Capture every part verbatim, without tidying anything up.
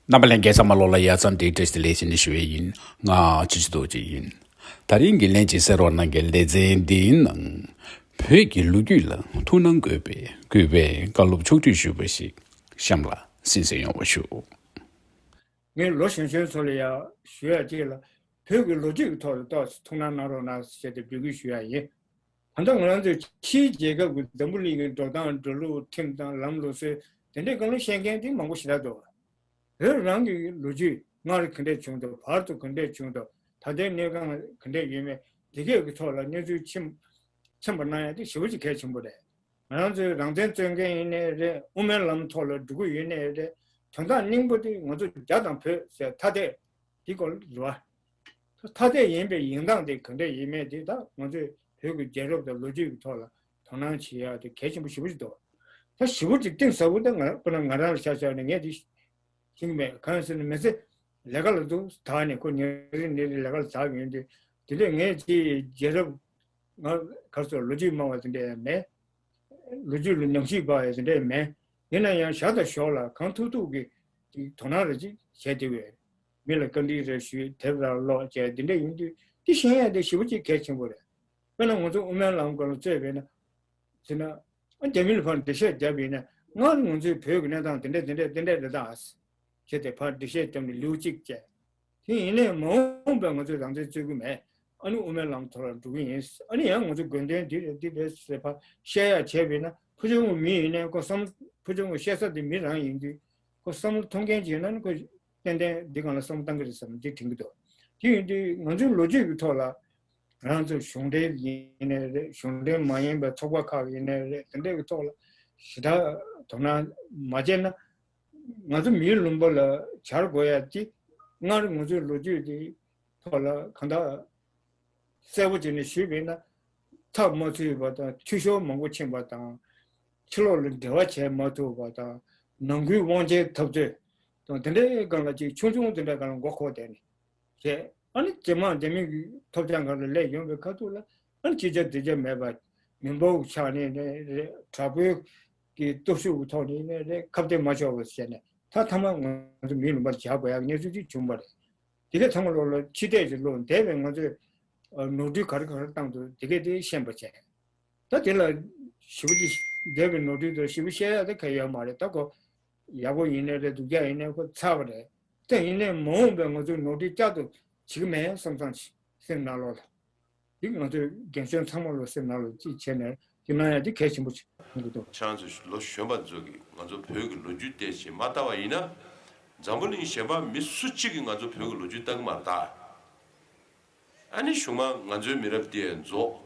རྣམ་པ་ལྷན་རྒྱས་ཚང་མ་ལོ་ལ་ཡ་མཚན་དེ་བཀྲ་ཤིས་བདེ་ལེགས་ཞེས་ནས་ཞུ་བའི་ཡིན། ང་ཆུ་ཆུ་རྡོ་རྗེ་ཡིན། ད་རིང་གི་ལྷན་ཅིག་གསན་རོགས་གནང་གི་ལེ་ཚན་འདིའི་ནང་། བོད་ཀྱི་ལོ་རྒྱུས་ལ་ཐུགས་སྣང་དགོས་པའི་གུས་པས་བཀའ་སློབ་ཕྱོགས་བསྡུས་ཞུས་པ་ཞིག་གཤམ་ལ་གསན་གཟིགས་ཡོང་བ་ཞུ། ངས་ལོ་གཞོན་གཞོན་ཚོ་ལ་ཡང་ཞུ་ཡ་གཅིག་ལ། བོད་ཀྱི་ལོ་རྒྱུས་ཀྱི་ཐོག་ལ་ཏོག་ཙམ་ཐུགས་སྣང་གནང་རོགས་གནང་ཞེས་ཏེ་འབོད་སྐུལ་ཞུ་ཡ་ཡིན། ད་ལྟ་ང་རང་ཚོའི་ཕྱིའི་རྒྱལ་ཁབ་ཀྱི་འཛམ་བུ་གླིང་གི་འགྲོ་སྟངས་འགྲོ་ལུགས་ཁྲིམས་དང་ལམ་ལུགས་སྲོལ་དེ་འདྲའི་སྒང་ལ་ཤེས་མཁན་དེ་མང་པོ་ཞེ་དྲག་འདུག། བོད་རང་གི་ལོ་རྒྱུས་སྔར་ག་འདྲས་བྱུང་འདུག། བར་དུ་ག་འདྲས་བྱུང་འདུག། ད་ལྟའི་གནས་སྟངས་ག་འདྲས་ཡོད་མེད་དེ་གས་ཀྱི་ཐོག་ལ་གནས་ཚུལ་མཁྱེན་མཁྱེན་པ་གནང་ཡ་དེ་ཞེ་པོ་ཅིག་གལ་ཆེན་པོ་རེད། ང་རང་ཚོའི་རང་བཙན་རྩོད་མཁན་ཡིན་ནའི་རེད། དབུ་མའི་ལམ་ཐོག་ལ་འགྲོ་གི་ཡོད་ནའི་རེད། དོན་དག་སྙིང་པོ་དེ་ང་ཚོ་རྒྱ་དང་བོད་ཟེར་ཐ་དད་དེ་སྐོར་རེད་བ། ཐ་དད་ཡིན་པའི་ཡིན་སྟངས་དེ་ག་འདྲ་ཡིན་མེད་དེ་ད་ང་ཚོས་བོད་ཀྱི་རྒྱལ་རབས་དང་ལོ་རྒྱུས་ཀྱི་ཐོག་ལ་དོ་སྣང་བྱེད་ཡག་དེ་གལ་ཆེན་པོ་ཞེ་པོ་ཞིག་འདུག། ད་ཞེ་པོ་ཅིག་གཏིང་ཟབ་པོ་ད་ང་དཔེར་ན་ང་རང་ལ་ཆ་བཞག་ནས་ངས་དེ་ཤེས་ཀྱི་མེད། གང་ཡིན་ཟེར་ན་མི་ཚེ་ལས་ཀ་ལ་འདུག་ད་ནས་ཁོ་ཉིན་རེ་ཉིན་རེ་ལས་ཀ་ལ་ཟག་ཡོང་དུས་དེ་འདྲས་ངས་དེ་རྒྱལ་རབས་ང་གར་སོ་ལོ་རྒྱུས་སྨྲ་བ་དེ་འདྲས་མེད། ལོ་རྒྱུས་ལ་ཉམས་ཞིབ་པ་ཡང་དེ་འདྲས་མེད། ཡིན་ན་ཡང་ཞར་དང་ཞོར་ལ་གང་ཐུབ་ཐུབ་ཀྱིས་དོ་སྣང་རེ་ཅིག་བྱས་བསྡད་པས། མི་ལ་བཀའ་འདྲི་རེ་ཞུས། དེབ་ར་ཀློག་བྱས་དེ་འདྲས་ཡིན་དུས་དེ་ཤེས་ཡ་དེ་ཞེ་པོ་ཅིག་གལ་ཆེན་པོ་རེད། དཔེར་ན་ང་ཚོ་དབུ་མའི་ལམ་སྐོར་ལ་རྩོད་པས་ན། ཟེར་ན། ཨ་རྒྱ་མི་ལ་ཕར་འགྲེལ་བཤད་བརྒྱབ་ཡིན་ན་སྔར་ང་ཚོའི་བོད་ཀྱི་གནས་སྟངས་དེ་འདྲས་དེ་འདྲས་དེ་འདྲས་རེད་ད། ཞེས་དེ་ཕར་འགྲེལ་བཤད་བརྒྱབ་ནས་ལེའུ་གཅིག་བཅད། དེ་ཡིན་ནའི་མ་འོངས་པའི་ང་ཚོས་རང་བཙན་རྩོད་ཀྱི་མེད། ཨ་ནི་དབུ་མའི་ལམ་ཐོག་ལ་འགྲོ་གི་ཡིན། ཨ་ནི་ཡང་ང་ཚོ་དགོས་དོན་འདི་རེད་འདི་རེད་ཟེར་ཕར་བཤད་ཡ་བྱས་པ་ཡིན་ན་ཕུ་ཆུང་གི་མི་ཡིན་ནའི་ཁོ་བསམ། ཕུ་ཆུང་གི་བཤད་ས་དེ་མི་རང་ཡིན་དུས་ཁོ་བསམ་བློ་གཏོང་མཁན་ཅིག་ཡིན་ན་ནི་ཁོ་ཏན་ཏན་འདི་སྒང་ལ་བསམ་བློ་གཏང་གི་རེད་བསམ་འདི་དྲན་གྱི་འདུག། དེ་ཡིན་དུས་ང་ཚོའི་ལོ་རྒྱུས་ཀྱི་ཐོག་ལ་ང་རང་ཚོ་གཞུང་འབྲེལ་ཡིན་ནའི་རེད། གཞུང་འབྲེལ་མ་ཡིན་པའི་ཚོགས་པ་ཁག་ཡིན་ནའི་རེད། དེ་འདྲའི་ཐོག་ལ་ཞེ་དྲག་དོ་སྣང་མ་བྱས་ན། ང་ཚོ་མིའི་ལུང་པ་ལ་བྱར་དགོས་ཡ་དེ་སྔར་ང་ཚོའི་ལོ་རྒྱུས་དེ་ཐོག་ལ་གང་ལྟར་གསལ་པོ་བྱས་ནས་ཞུས་པ་ཡིན་ན། ཐབས་མ་ཚུད་པ་དང་འཐུས་ཤོར་མང་པོ་ཕྱིན་པ་དང་། ཕྱི་ལོགས་ལ་འབྲེལ་བ་བྱས་མ་ཐུབ་པ་དང་། ནང་ཁུལ་དབང་ཆའི་འཐབ་རྩོད་དང་དེ་འདྲའི་སྒང་ལ་ཅིག་ཆུང་ཆུང་དེ་འདྲའི་སྒང་ལ་མགོ་འཁོར་བསྡད་ནས་བྱས། ཨ་ནི་རྗེས་མ་རྒྱ་མི་གི་ཐོབ་ཐང་སྒང་ལ་སླེབས་ཡོང་བའི་ཁ་ཐུག་ལ་ཨ་ནི་ཅི་བྱ་འདི་བྱ་མེད་པ། མི་འབོར་ཆགས་ནས་ནས་རེད། དྲག་པོའི་གི་སྟོབས་ཤུགས་ཀྱི་ཐོག་ནས་ནས་རེད། ཁ་གཏད་མ་ཆོག་པ་བྱས་ནས་ད་ཐ་མ་ང་ཚོ་མིའི་ལུང་པར་བྱ་དགོས་ཡག་གནས་ཚུལ་ཅིག་བྱུང་བ་རེད། དེ་གས་ཚང་མ་ལོག་ལ་ཕྱི་བལྟས་ཀྱི་བློ་འདས་པའི་ང་ཚོས་ནོར་འཁྲུལ་ག་རེ་ག་རེ་བཏང་འདུག། དེ་གས་དེ་ཤེས་པ་བྱས། ད་དེ་ལ་ཞེ་པོ་ཅིག་འདས་པའི་ནོར་འཁྲུལ་དེ་ཞེ་པོ་བཤད་ཡ་དེ་ག་ཡོད་མ་རེད། ད་ཁོ་ཡག་པོ་ཡིན་ནའི་རེད། སྡུག་ཅག་ཡིན་ནའི་ཁོ་ཚར་བ་རེད། ད་ཡིན་ནའི་མ་འོངས་པའི་ང་ཚོའི་ནོར་འཁྲུལ་བསྐྱར་དུ་བྱེད་ཀྱི་མེད་བསམ་བསམ་ཅིག་སེམས་ནང་ལོགས་ལ། འདི་ང་ཚོའི་རྒན་གཞོན་ཚང་མ་ལོ་སེམས་ནང་ལ་ཅིག་བྱས་ནས་འདི་གནང་ཡ་འདི་གལ་ཆེན་པོ་ཆགས་ཀྱི་འདུག། ཁྱེད་རང་ཚོ་ལོ་གཞོན་པ་ཚོ་གིས་ང་ཚོ་བོད་ཀྱི་ལོ་རྒྱུས་དེ་ཅིག་མ་ལྟ་བ་ཡིན་ན། འཛམ་བུ་གླིང་གཞན་པ་མི་སུ་གཅིག་གིས་ང་ཚོ་བོད་ཀྱི་ལོ་རྒྱུས་ལྟ་གི་མ་རེད་ད། ཨ་ནི་གཞུག་མ་ང་ཚོའི་མི་རབས་འདི་ཡང་རྫོགས།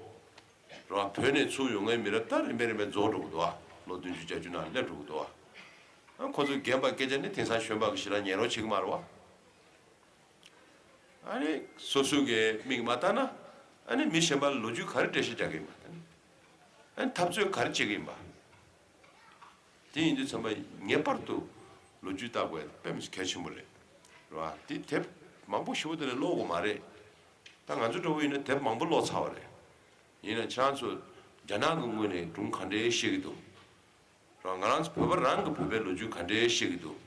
རེད་བ། བོད་ནས་ཚུར་ཡོང་མཁན་མི་རབས་ད་རིམ་པས་རིམ་པས་རྫོགས་འགྲོ་གི་འདུག་བ། ལོ་བདུན་ཅུ་བརྒྱད་ཅུ་ནང་སླེབས་འགྲོ་གི་འདུག་བ། ཨ་ཁོ་ཚོས་རྒན་པ་སྐད་ཆ་ནི་དེང་སང་གཞོན་པ་གི་ཞེ་དྲག་ཉན་རོགས་བྱེད་ཀྱི་མ་རེད་བ། ཨ་ནི་སོ་སོ་གི་མིག་མ་ལྟ་ན། ཨ་ནི་མི་གཞན་པ་ལ་ལོ་རྒྱུས་ག་རེ་འགྲེལ་བཤད་རྒྱག་གི་ཡིན་པ། ཨ་ནི་འཐབ་རྩོད་ག་རེ་བྱེད་ཀྱི་ཡིན་པ། དེ་ཡིན་དུས་ཚང་མ་ངེས་པར་དུ་ལོ་རྒྱུས་ལྟ་དགོས་དཔེ་མི་གལ་ཆེན་པོ་རེད། རེད་བ། དེ་དེབ་མང་པོ་ཞེ་པོ་དེ་ལས་ཀློག་དགོས་མ་རེད། ད་ང་ཚོ་འདྲ་བོ་ཡིན་ན་དེབ་མང་པོ་ཀློག་ཚར་བ་རེད། ཡིན་ན་ཁྱེད་རང་ཚོ་རྒྱ་ནག་གི་ངོས་ནས་སྒྲུང་ག་འདྲའི་བཤད་ཀྱི་འདུག། རང་ང་རང་ཚོ་བོད་པ་རང་གི་བོད་པའི་ལོ་རྒྱུས་ག་འདྲའི་བཤད་ཀྱི་འདུག།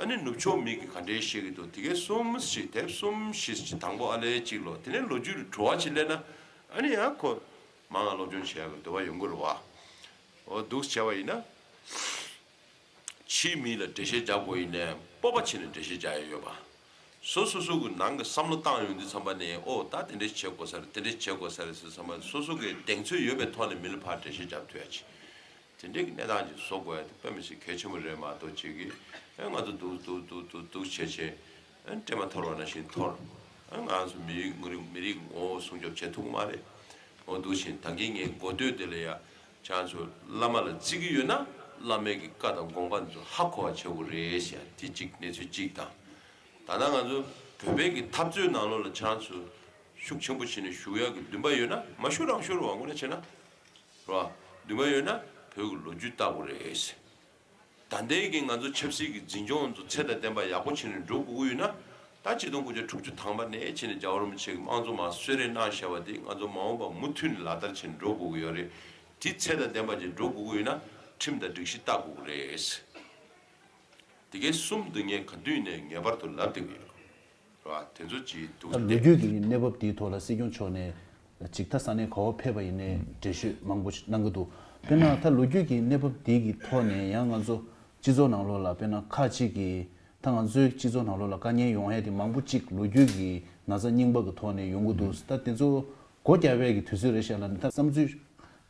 ཨ་ནི་ནུབ་ཕྱོགས་མི་གིས་ག་འདྲའི་བཤད་ཀྱི་འདུག། དེ་གའི་གསུམ་བཞི་དེབ་གསུམ་བཞི་ཅིག་དང་པོ་ཨ་ལས་གཅིག་ཀློག། དེ་ནས་ལོ་རྒྱུས་ལ་བྲོ་བ་ཅིག་སླེབས་ན། ཨ་ནི་ཡང་ཁོ་མང་ང་སློབ་སྦྱོང་བྱེད་ཡག་གི་འདོད་པ་ཡོང་གི་རེད་བ། འོ་འདུག་བྱས་པ་ཡིན་ན། ཕྱིའི་མི་ལ་འགྲེལ་བཤད་རྒྱག་དགོས་ཡིན་ནའི་སྤོབས་པ་བྱས་ནས་འགྲེལ་བཤད་རྒྱག་ཡ་ཡོད་པ། སོ་སོ་སོ་གི་ནང་གི་བསམ་བློ་བཏང་ཡོང་དུས་ཙམ་པ་ནས་ཨོ་ད་དེ་འདྲས་བྱེད་དགོས་ས་རེད། དེ་འདྲས་བྱེད་དགོས་ས་རེད་ཟེར་ཙམ་པ་སོ་སོ་གི་གདེང་ཚོད་ཡོད་པའི་ཐོག་ནས་མི་ལ་ཕར་འགྲེལ་བཤད་རྒྱག་ཐུབ་ཡ་ཅིག། དེ་འདྲའི་གི་གནས་སྟངས་ཅིག་བཟོ་དགོས་ཡ་དེ་དཔེ་མི་སྲིད་གལ་ཆེན་པོ་རེད་མ་གཏོགས་ཅིག་གིས་ཨེ་ང་ཚོ་འདུག་འདུག་འདུག་འདུག་འདུག་བྱས་བྱས་ཨེ་སྤྲེལ་མ་འཐོར་བ་ནང་བཞིན་འཐོར། ཨེ་ང་ཚོ་མི་རིགས་ངོ་རིགས་མི་རིགས་ངོ་བོ་སྲུང་སྐྱོབ་བྱེད་ཐུབ་ཀྱི་མ་རེད། འོ་འདུག་བཞིན་ད་གིན་ངའི་འགོ་སྟོད་དེ་ལ་ཡ་ཁྱེད་ཚོ་བླ་མ་ལ་བརྩི་གི་ཡོད་ན་བླ་མའི་གི་བཀའ་དང་དགོངས་པ་འདི་ཚོ་ཧ་གོ་བ་བྱེད་དགོས་རེད་ཟེར་ཡ་དེ་གཅིག་གནས་ཚུལ་གཅིག་དང་། ད་ལྟ་ང་ཚོ་བོད་པའི་གི་འཐབ་རྩོད་ནང་ལོགས་ལ་ཁྱེད་ཚོ་ཤུགས་ཆེན་པོ་བྱས་ནས་ཞུགས་ཡག་གི་འདུན་པ་ཡོད་ན་མ་ཞུ་རང་ཞུ་རུ་བ་ངོ་ནས་བྱས་ན། རེད་བ། འདུན་པ་ཡོད་ན་བོད་ཀྱི་ལོ་རྒྱུས་ལྟ་དགོས་རེད། ད་ལྟའི་གི་ང་ཚོ་ཆབ་སྲིད་ཀྱི་འཛིན་སྐྱོང་ཚོ་ཚད་དང་ལྡན་པ་ཡག་པོ་བྱས་ནས་འགྲོ་དགོས་ཀྱི་ཡོད་ན། ད་ཆིག་སྟོང་དགུ་བརྒྱ་དྲུག་ཅུ་ཐམ་པ་ནས་བྱས་ནས་རྒྱལ་བ་རིན་པོ་ཆེ་གི་དམངས་གཙོ་མར་གསོལ་རས་གནང་བཞག་པ་དེ་ང་ཚོ་མ་འོངས་པ་མུ་མཐུད་ནས་ལག་བསྟར་བྱས་ནས་འགྲོ་དགོས་ཀྱི་ཡོད་རེད། དེ་ཚད་དང་ལྡན་པ་བྱས་འགྲོ་དགོས་ཀྱི་ཡོད་ན་ཁྲིམས་དང་སྒྲིག་གཞི་ལྟ་དགོས་ཀྱི་རེད། དེ་གའི་གསུམ་འདི་ངས་ག་དུས་ནས་ངེས་པར་དུ་ལབ་བསྡད་ཀྱི་ཡོད། རེད་བ། དེ་ཚོ་ཅིག་འདུག་ད་ལོ་རྒྱུས་ཀྱི་གནས་བབ་དེའི་ཐོག་ལ་སྲིད་སྐྱོང་མཆོག་ནས་ཅིག་ད་ས་གནས་ག་བ་ཕེབས་པ་ཡིན་ནའི་འགྲེལ་བཤད་མང་པོ་ཞིག་གནང་གི་འདུག་དཔེར་ན་ད་ལོ་རྒྱུས་ཀྱི་གནས་བབ་དེ་གི་ཐོག་ནས་ཡང་ང་ཚོ་སྤྱི་ཚོགས་ནང་ལོགས་ལ་དཔེར་ན་ཁག་ཅིག་གིས་ད་ང་ཚོའི་སྤྱི་ཚོགས་ནང་ལོགས་ལ་དཀའ་ངལ་ཡོང་ཡས་དེ་མང་པོ་ཅིག་ལོ་རྒྱུས་ཀྱི་ན་ཚ་རྙིང་པ་གི་ཐོག་ནས་ཡོང་གི་འདུག་ད་དེ་ཚོ་སྒོ་བརྒྱབ་པའི་གི་དུས་ཚོད་རེད་ཤག་ལབ་ནས་ད་བསམ་ཚུལ་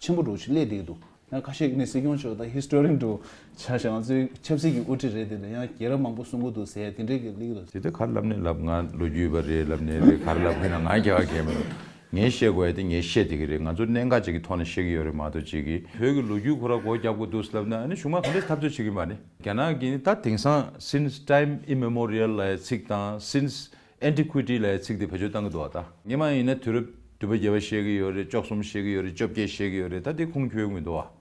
ཆེན་པོ་འདྲ་བོ་ཞིག་སླེབས་བསྡད་ཀྱི་འདུག་ཡང་ཁ་ཤས་ཀྱིས་ནི་སྲིད་སྐྱོང་མཆོག་ད་ཧི་སི་ཊོ་རི་ཡན་འདྲ་བོ་ཆགས་ཤག་ང་ཚོའི་ཆབ་སྲིད་ཀྱི་དབུ་ཁྲིད་རེད་དེ་ལ་ཡང་རྒྱལ་རབས་མང་པོ་གསུང་གི་འདུག་ཟེར་དེ་འདྲའི་གི་གླེང་གི་འདུག་དེ་ལྟར་ག་རེ་ལབ་ནས་ལབ། ང་ལོ་རྒྱུས་པ་རེད་ལབ་ནས་རེད། ག་རེ་ལབ་མཁན་ན་ང་རྒྱལ་བ་གལ་མི་འདུག་ངས་བཤད་དགོས་ཡ་དེ་ངས་བཤད་བསྡད་ཀྱི་རེད། ང་ཚོ་གནད་འགག་ཅིག་གི་ཐོག་ནས་བཤད་ཀྱི་ཡོད་རེད་མ་གཏོགས་ཅིག་གིས་བོད་ཀྱི་ལོ་རྒྱུས་ཁོ་ར་སྒོ་རྒྱབ་དགོས་འདུག་ལབ་ན་ཨ་ནི་གཞུག་མ་ག་འདྲས་འཐབ་རྩོད་བྱེད་ཀྱི་མ་རེད། རྒྱ་ནག་གིས་ནི་ད་དེང་སང་since time immemorial ལབ་ཡ་ཚིག་དང་since antiquity ལབ་ཡ་ཚིག་དེ་བེད་སྤྱོད་བཏང་གི་འདུག་བ། ད་སྔོན་མ་ཡིན་ན་དུས་རབས་བདུན་པ་བརྒྱད་པ་བཤད་ཀྱི་ཡོད་རེད། བཅུ་གསུམ་བཤད་ཀྱི་ཡོད་རེད། བཅོ་བརྒྱད་བཤད་ཀྱི་ཡོད་རེད། ད་དེ་ཁུངས་འཁྱོལ་གྱི་མི་འདུག་བ།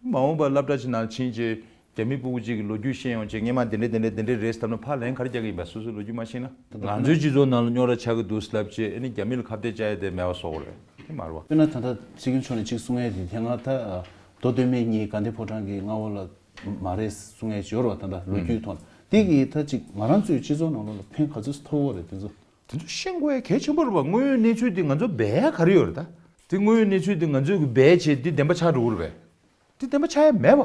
མ་འོངས་པ་སློབ་གྲྭ་ཅིག་ནང་ཕྱིན་བྱས་རྒྱ་མི་སྤུ་གུ་གཅིག་གིས་ལོ་རྒྱུས་བཤད་ཡོང་བྱས་སྔོན་མ་དེ་འདྲས་དེ་འདྲས་དེ་འདྲས་རེད་བསམ་ན་ཕར་ལན་ག་རེ་རྒྱག་གི་ཡིན་པ། སོ་སོའི་ལོ་རྒྱུས་མ་ཤེས་ན། ང་ཚོའི་སྤྱི་ཚོགས་ནང་ལ་རྙོག་དྲ་ཆགས་ཀྱི་འདུག་ལབ་བྱས་ཨ་ནི་རྒྱ་མི་ལ་ཁ་གཏད་བཅག་ཡ་དེ་མེད་པ་བཟོ་དགོས་རེད། དེ་མ་རེད་བ། དཔེར་ན་ད་ལྟ་སྲིད་སྐྱོང་མཆོག་ནས་གཅིག་གསུང་ཡ་དེ་དེ་སྔ་ད་མདོ་སྟོད་སྨད་གཉིས་དགའ་ལྡན་ཕོ་བྲང་གི་མངའ་འོག་ལ་མ་རེད་གསུང་ཡ་ཅིག་ཡོད་རེད་བ། ད་ལྟ་ལོ་རྒྱུས་ཐོག་ནས་དེ་གིས་ད་ཅིག་ང་རང་ཚོའི་སྤྱི་ཚོགས་ནང་ལོགས་ལ་ཕན་ག་ཚོད་ཐོགས་ཀྱི་ཡོད་རེད། དེ་ཚོ་དེ་ཚོ་ཤེས་དགོས་ཡ་གལ་ཆེན་པོ་རེད་བ། དངོས་ཡོད་གནས་ཚུལ་དེ་ང་ཚོ་སྦས་ཡ་ག་རེ་ཡོད་རེད་ད། དེ་དངོས་ཡོད་གནས་ཚུལ་དེ་ང་ཚོས་གི་སྦས་བྱས་དེ་བདེན་པ་ཆགས་འགྲོ་གི་རེད་པས། དེ་བདེན་པ་ཆགས་ཡ་མེད་པ།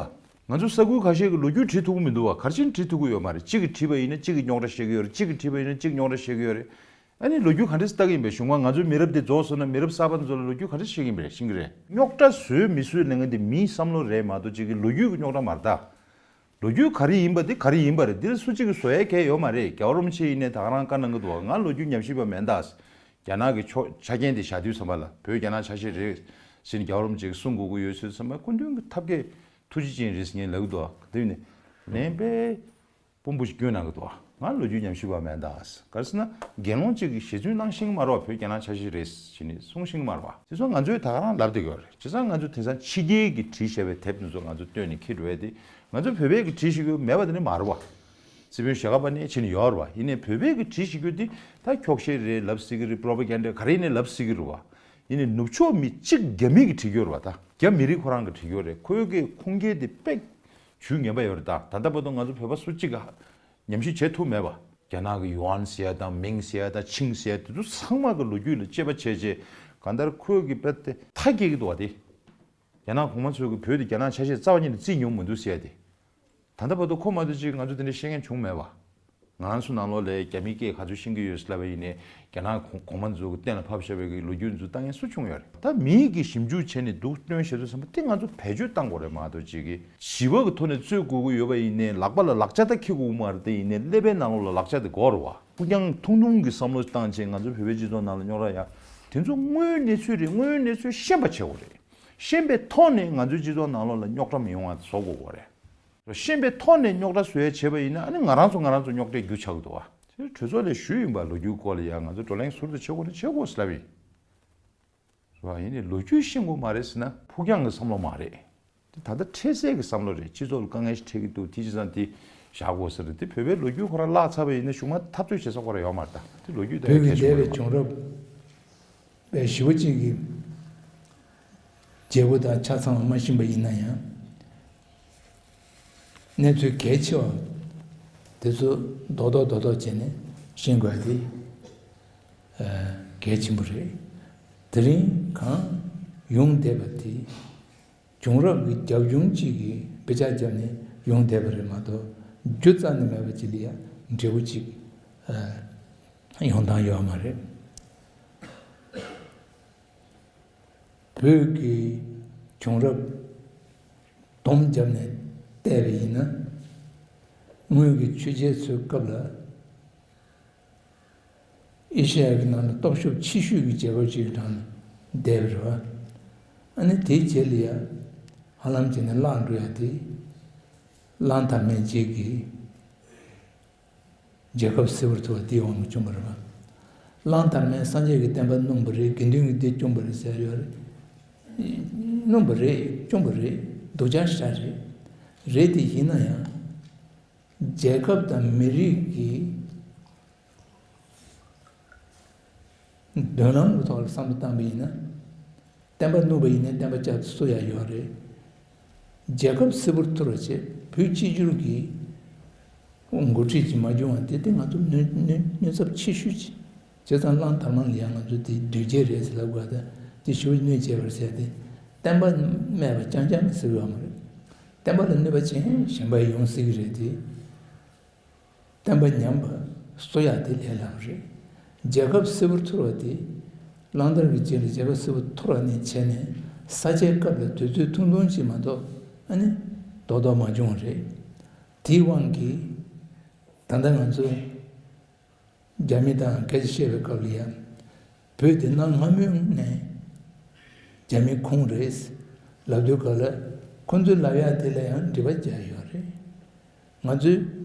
ང་ཚོ་ས་ཁུལ་ཁ་ཤས་ཀྱི་ལོ་རྒྱུས་བྲིས་ཐུབ་ཀྱི་མི་འདུག་བ། ག་རེ་བྱས་ནས་བྲིས་ཐུབ་ཀྱི་ཡོད་མ་རེད། གཅིག་གིས་བྲིས་པ་ཡིན་ན་གཅིག་གིས་རྙོག་དྲ་བཤད་ཀྱི་ཡོད་རེད། གཅིག་གིས་བྲིས་པ་ཡིན་ན་གཅིག་རྙོག་དྲ་བཤད་ཀྱི་ཡོད་རེད། ཨ་ནི་ལོ་རྒྱུས་ག་འདྲས་ལྟ་གི་ཡིན་པས། གཞུག་མ་ང་ཚོའི་མི་རབས་དེ་རྫོགས་སོང་ན་མི་རབས་གསར་པ་ཚོ་ལ་ལོ་རྒྱུས་ག་འདྲས་བཤད་ཀྱི་ཡིན་པ་རེད། ཤེས་ཀྱི་རེད། རྙོག་དྲ་བཟོས་མི་བཟོས་ལབ་མཁན་དེ་མིའི་བསམ་བློ་རེད་མ་གཏོགས་གཅིག་གི་ལོ་རྒྱུས་ཀྱི་རྙོག་དྲ་མ་རེད་ད། ལོ་རྒྱུས་ག་རེ་ཡིན་པ་དེ་ག་རེ་ཡིན་པ་རེད། འདིར་སུ་གཅིག་གིས་བཟོ་ཡ་གལ་ཡོད་མ་རེད། རྒྱལ་བ་རིན་པོ་ཆེ་ཡིན་ནའི་ད་ག་རང་བཀའ་གནང་གི་འདུག་བ། ང་ལོ་རྒྱུས་ཉམས་ཞིབ་པ་མེད་ད། རྒྱ་ནག་གི་ཕྱོགས་ཆ་རྐྱེན་དེ་བཞག་དུས་ཙམ་པ་ལ་བོད་རྒྱ་ནག་ཆ་ཤས་རེད་ཟེར་ནས་རྒྱལ་བ་རིན་པོ་ཆེ་གིས་གསུང་དགོས་ཀྱི་ཡོད་ཚུལ་ཙམ་པ་སྐུ་མདུན་གྱི་ཐབས་མཁས་ཐུགས་རྗེ་ཅན་རེད་ཟེར་ངས་ལབ་ཀྱི་འདུག་བ། དེ་ནི་ལན་དཔེ་དཔོན་པོ་ཞིག་བསྐྱོན་གནང་གི་འདུག་བ། ང་ལོ་རྒྱུས་ཉམས་ཞིབ་པ་མེད་ད། ག་རེ་ཟེར་ན་དགེ་སློང་གཅིག་གིས་ཞེ་ཚུལ་གནང་ཤེས་ཀྱི་མ་རེད་བ། བོད་རྒྱ་ནག་ཆ་ཤས་རེད་ཟེར་ནས་གསུང་ཤེས་ཀྱི་མ་རེད་བ། དེ་ཚོ་ང་ཚོས་ད་ག་རང་ལབ་བསྡད་ཀྱི་ཡོད་རེད། བྱས་ཙང་ང་ཚོ་དེང་སང་ཕྱི་རྒྱལ་གྱིས་བྲིས་བཞག་པའི་དེབ་དེ་ཚོ་ང་ཚོ་བཏོན་ནས་འཁྱེར་འགྲོ་ཡ་དེ་ང་ཚོ་བོད་པས་ཀྱིས་བྲིས་བཞག་རྒྱུ་མེད་པ་དེ་ནི་མ་རེད་བ། རྩིས་དཔོན་ཞྭ་སྒབ་པ་ནས་ཕྱིན་ནས་ཡོད་རེད་བ། ཡིན་ནའི་བོད་པས་ཀྱིས་བྲིས་བཞག་རྒྱུ་དེ་ད་འཁྱོག་བཤད་རེད་ལབ་སྲིད་ཀྱི་རེད། པོ་རོ་པ་གན་ཌ་ག་རེ་ཡིན་ནའི་ལབ་སྲིད་ཀྱི་རེད་བ། ཡིན་ནའི་ནུབ་ཕྱོགས་མི་གཅིག་རྒྱ་མི་གིས་བྲིས་ཀྱི་ཡོད་རེད་བ། ད་རྒྱ་མི་རིགས་ཁོ་རང་གིས་བྲིས་ཀྱི་ཡོད་རེད། ཁོའི་གི་ཁུངས་སྐྱེལ་དེ་དཔེ་ཇུས་ངན་པ་ཡོད་རེད། ད་ད་ལྟ་བར་དུ་ང་ཚོ་བོད་པ་སུ་གཅིག་གིས་ཉམས་ཞིབ་བྱེད་ཐུབ་མེད་པ། རྒྱ་ནག་གི་ཡུའན་ཟེར་ཡ་དང་མིང་ཟེར་ཡ་དང་ཆིང་ཟེར་ཡ་དེ་ཚོ་ཚང་མ་གི་ལོ་རྒྱུས་ལ་དཔྱད་པ་བྱས་རྗེས་གང་ལྟར་ཁོས་གི་དཔེ་དེ་མཐའ་སྐྱེལ་གི་འདུག་བ། དེ་རྒྱ་ནག་གོང་མ་ཚོས་གི་བོད་དེ་རྒྱ་ནག་ཆ་ཤས་རྩ་བ་ཉིད་ནས་བརྩིས་མྱོང་མི་འདུག་ཟེར་ཡ་དེ། ད་ལྟ་བར་དུ་ཁོ་མ་གཏོགས་ཅིག་ང་ཚོ་དེ་འདྲ་བཤད་མཁན་བྱུང་མེད་པ། ང་རང་ཚོ་ནང་ལོགས་ལ་རྒྱ་མིའི་སྐད་ག་ཚོད་ཤེས་ཀྱི་ཡོད་ཟེར་ལབ་པ་ཡིན་ནའི་རྒྱ་ནག་གོང་གོང་མ་ཚོ་གི་གཏན་ལ་ཕབ་བཞག་པའི་གི་ལོ་རྒྱུས་ཚོ་ལྟ་མཁན་སུ་བྱུང་ཡོད་རེད། ད་མིའི་གི་ཞིབ་འཇུག་བྱས་ནས་འདུག་སྟོན་བྱེད་ཚུལ་བསམ་པ་དེ་ང་ཚོ་བེད་སྤྱོད་བཏང་དགོས་རེད་མ་གཏོགས་ཅིག་གི་ཞི་བ་གི་ཐོག་ནས་རྩོད་དགོས་ཀྱི་ཡོད་པ་ཡིན་ནའི་ལག་པ་ལ་ལག་ཆ་ད་འཁྱེར་དགོས་ཀྱི་མ་རེད། དེ་ཡིན་ནའི་ཀླད་པའི་ནང་ལོགས་ལ་ལག་ཆ་དེ་དགོས་རེད་བ། ཕུགས་རྒྱང་ཐུང་ཐུང་གི་བསམ་བློ་བཏང་བྱས་ང་ཚོ་བོད་པའི་སྤྱི་ཚོགས་ནང་ལ་རྙོག་དྲ་ཡ་དེ་ཚོ་དངོས་ཡོད་གནས་ཚུལ་རེད། དངོས་ཡོད་གནས་ཚུལ་ཤེས་པ་བྱེད་དགོས་རེད། ཤེས་པའི་ཐོག་ནས་ང་ཚོའི་སྤྱི་ཚོགས་ནང་ལོགས་ལ་རྙོག་དྲ་མི་ཡོང་བ་བཟོ་དགོས་ཀྱི་རེད། ཤེས་པའི་ཐོག་ནས་རྙོག་དྲ་བཟོ་ཡ་བྱས་པ་ཡིན་ན་ཨ་ནི་ང་རང་ཚོ་ང་རང་ཚོ་རྙོག་དྲའི་རྒྱུ་ཆགས་ཀྱི་འདུག་བ། དེ་གྲོས་ཚོགས་ལས་ཞུས་ཡིན་པ་ལོ་རྒྱུས་སྐོར་ལ་ཡ་ང་ཚོ་བགྲོ་གླེང་ཟུར་དུ་བྱེད་དགོས་ན་བྱེད་དགོས་ཟེར་ལབ་ཡིན། རེད་བ། ཡིན་ནའི་ལོ་རྒྱུས་ཤེས་དགོས་མ་རེད་ཟེར་ན་ཕུགས་རྒྱང་གི་བསམ་བློ་མ་རེད། དེ་ད་ལྟ་འཕྲལ་སེལ་གྱི་བསམ་བློ་རེད། སྤྱི་ཚོགས་ལ་དཀའ་ངལ་ཞིག་འཕྲད་ཀྱི་འདུག་དེ་བྱས་ཙང་དེ་བཞག་དགོས་ཟེར་རེད། དེ་བོད་པའི་ལོ་རྒྱུས་ཁོ་རང་བརླག་ཚར་བ་ཡིན་ན་གཞུག་མ་འཐབ་རྩོད་བྱེད་ས་ཁོ་རང་ཡོད་མ་རེད། ད་དེ་ལོ་རྒྱུས་ད་བོད་ཀྱི་གལ་ཆེན་པོ་འདས་པའི་རེད་མ་བྱུང་རབས་པའི་ཞི་བ་ཅན་གྱི་བརྗེ་པོ་དང་ཆ་ཚང་བ་མ་ཤེས་པ་ཡིན་ན་ཡང་། གནས་ཚུལ་གལ་ཆེ་བ་དེ་ཚོ་རྡོག་རྡོག་རྡོག་རྡོག་བྱས་ནས་ཤེས་དགོས་དེ་གལ་ཆེན་པོ་རེད། དེ་རིང་གང་ཡོང་བསྡད་པ་དེ་བྱུང་རབས་ཀྱི་རྒྱབ་ལྗོངས་གཅིག་གིས་དཔེ་ཆ་བརྒྱབ་ནས་ཡོང་བསྡད་པ་རེད་མ་གཏོགས་རྒྱུ་རྩ་ནས་མེད་པ་ཅིག་ལ་ཡང་འབྲས་བུ་གཅིག་ཡོང་སྟངས་ཡོད་མ་རེད། བོད་ཀྱི་བྱུང་རབས་སྡོམ་བརྒྱབ་ནས་བལྟས་པ་ཡིན་ན། སྔོན་གྱི་ཆོས་རྒྱལ་ཚོའི་སྐབས་ལ་ཨེ་ཤེ་ཡ་གི་ནང་ལ་སྟོབས་ཤུགས་ཆེ་ཤོས་ཀྱི་རྒྱལ་ཁབ་ཅིག་གི་གྲས་ལ་བསྡད་པ་རེད་བ། ཨ་ནི་དེའི་རྗེས་ལ་ཡ་ཧ་ལམ་བྱས་ནས་བརླག་འགྲོ་ཡ་དེ་གླང་དར་མའི་རྗེས་ཀྱི། རྒྱལ་ཁབ་གསལ་པོར་ཐུབ་པ་དེའི་དབང་གིས་བྱུང་བ་རེད་པ། གླང་དར་མས་སངས་རྒྱས་ཀྱི་བསྟན་པ་བསྣུབས་པ་རེད། དགེ་འདུན་གྱི་སྡེ་བསྐྱངས་པ་རེད་ཟེར་ཡོད་རེད། བསྣུབས་པ་རེད། བསྐྱངས་པ་རེད། སྡུག་ཅག་ཞེ་དྲག་རེད། རེད་དེ་ཡིན་ན་ཡང་རྒྱལ་ཁབ་དང་མི་རིགས་ཀྱི་མདུན་ལམ་གྱི་ཐོག་ལ་བསམ་བློ་བཏང་པ་ཡིན་ན། བསྟན་པ་བསྣུབས་པ་ཡིན་ནའི་བསྟན་པ་བསྐྱར་དུ་གསོ་ཡ་ཡོད་རེད། རྒྱལ་ཁབ་གསལ་པོར་ཐུབ་པ་བྱས་བོད་གཅིག་གྱུར་གྱི་ འགོ་ཁྲིད་ཀྱིས་མ་བྱུང་བ་དེ་དེ་ང་ཚོ་གནོད་གནོད་གནོད་ཚབས་ཆེ་ཤོས་ཅིག་བྱས་ཙང་གླང་དར་མ་ལ་ཡང་ང་ཚོ་དེ་སྡུག་སྐྱེལ་རེད་ཟེར་ལབ་དགོས་ད་དེ་ཞུ་གནོད་བྱས་པར་ཟེར་ཏེ་བསྟན་པ་སྨད་པ་རྐྱང་རྐྱང་གིས་ཟེར་བ་མ་རེད། བསྟན་པ་ལ་གནོད་པ་ཅན་གཞན་པ་ཡོང་སྲིད་ཀྱི་རེད་དེ། བསྟན་པ་ཉམས་པ་གསོ་ཡག་དེ་ལས་སླ་པོ་རེད། རྒྱལ་ཁབ་གསལ་པོར་འཐོར་བ་དེ། གླང་དར་གྱི་རྗེས་ལ་རྒྱལ་ཁབ་གསལ་པོར་འཐོར་བ་ནས་བྱས་ནས་ས་ཆའི་སྐབས་ལ་དུས་ཚོད་ཐུང་ཐུང་ཅིག་མ་གཏོགས་ཨ་ནི་རྡོག་རྡོག་མ་བྱུང་བ་རེད། དེའི་དབང་གིས་ད་ལྟ་ང་ཚོ་རྒྱ་མི་དང་སྐད་ཆ་བཤད་པའི་སྐབས་ལ་ཡང་བོད་དེ་གནའ་སྔ་མོའི་ནས་རྒྱ་མིའི་ཁོངས་རེད་ལབ་དུས་སྐབས་ལ་ཁོ་ཚོའི་ལབ་ཡག་དེ་ལ་ཡང་འགྲེལ་པ་རྒྱག་ཡོད་རེད། ང་ཚོའི་